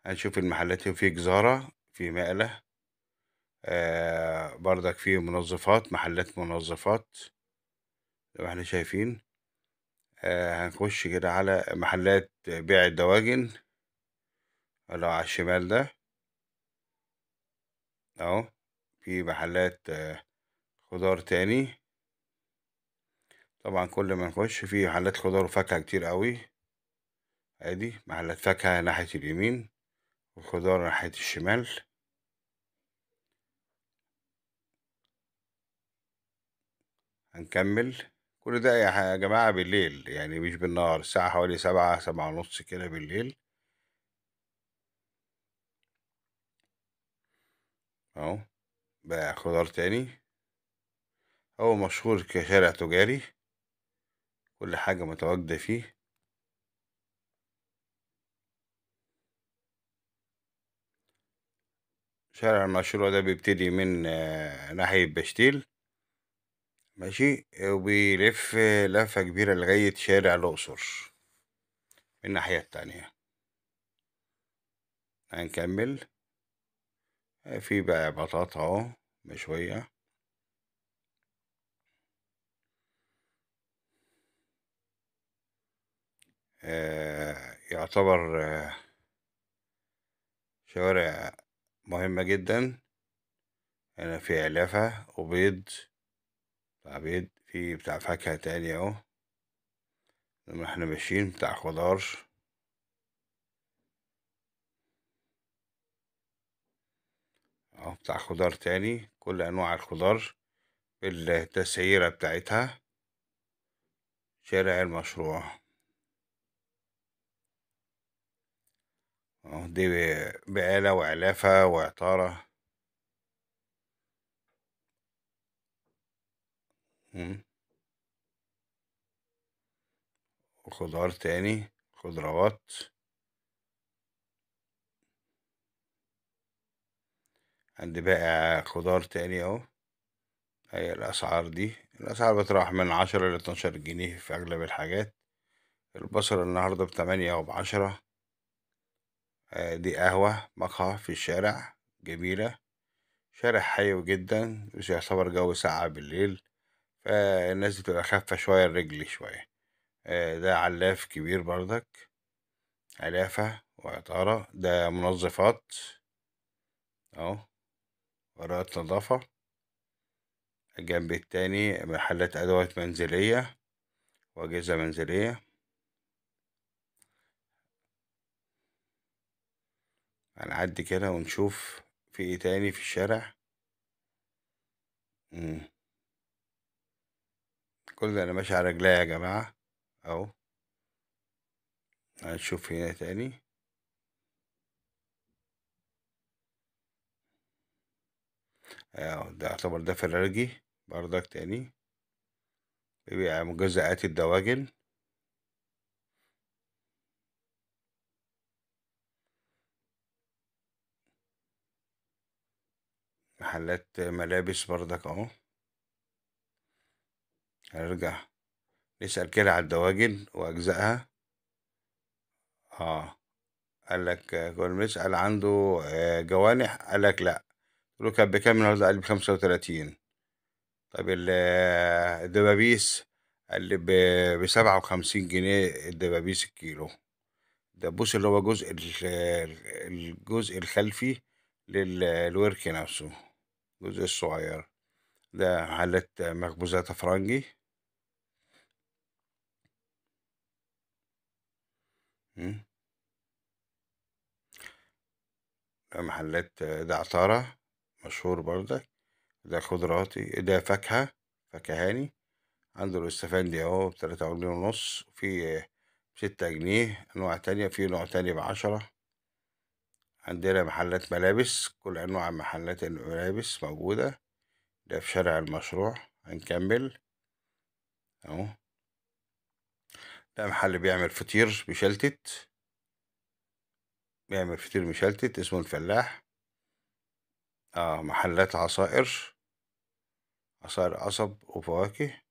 هنشوف المحلات، في جزارة، في مقلة، بردك في منظفات، محلات منظفات زي ما احنا شايفين. هنخش كده على محلات بيع الدواجن اللي على الشمال ده اهو. في محلات خضار تاني. طبعا كل ما نخش في محلات خضار وفاكهة كتير قوي. ادي محلات فاكهة ناحية اليمين والخضار ناحية الشمال. هنكمل كل ده يا جماعة بالليل، يعني مش بالنهار، الساعة حوالي 7، 7:30 كده بالليل اهو. بقى خضار تاني. هو مشهور كشارع تجاري، كل حاجة متواجدة فيه. شارع المشروع ده بيبتدي من ناحية بشتيل، ماشي، وبيلف لفة كبيرة لغاية شارع الأقصر من الناحية التانية. هنكمل. في بقى بطاطا اهو مشوية. يعتبر شوارع مهمة جدا. هنا في علافة وبيض، بتاع بيض، في بتاع فاكهة تاني اهو لما احنا ماشيين، بتاع خضار. اهو بتاع خضار تاني، كل انواع الخضار بالتسعيرة بتاعتها. شارع المشروع اهو، دي بقالة وعلافة وعطارة. وخضار تاني، خضروات. عندي بائع خضار تاني اهو. هي الاسعار دي، الاسعار بتراوح من 10 ل12 جنيه في اغلب الحاجات. البصل النهارده ب8 او ب10. دي قهوة، مقهى في الشارع، جميلة. شارع حيوي جدا، بس يعتبر جو ساقع بالليل، فالناس بتبقى خافة شوية، الرجل شوية. ده علاف كبير بردك، علافة وعطارة. ده منظفات اهو، ورقات نظافة. الجنب التاني محلات أدوات منزلية وأجهزة منزلية. هنعدي كده ونشوف في ايه تاني في الشارع. كل ده انا ماشي على رجليا يا جماعة اهو. هنشوف هنا تاني. اهو ده يعتبر ده فرارجي بردك تاني، بيبيع مجزئات الدواجن. محلات ملابس بردك اهو. هنرجع نسأل كده على الدواجن وأجزائها. قال لك كنا بنسأل عنده جوانح، قال لك لا. قلت له كان بكام النهارده؟ قال لي ب35. طب الدبابيس؟ قال لي ب57 جنيه الدبابيس الكيلو. الدبوس اللي هو جزء الجزء الخلفي للورك نفسه، الجزء الصغير ده. محلات مخبوزات فرنجي. محلات ده عطارة مشهور برضك. ده خضرواتي، ده فاكهة، فكهاني. عنده الاستفندي اهو ب3.5 جنيه، في 6 جنيه انواع تانية، في نوع تاني ب10. عندنا محلات ملابس، كل انواع محلات الملابس موجودة. ده في شارع المشروع. هنكمل اهو. ده محل بيعمل فطير مشلتت، بيعمل فطير مشلتت، اسمه الفلاح. محلات عصائر، عصائر قصب وفواكه.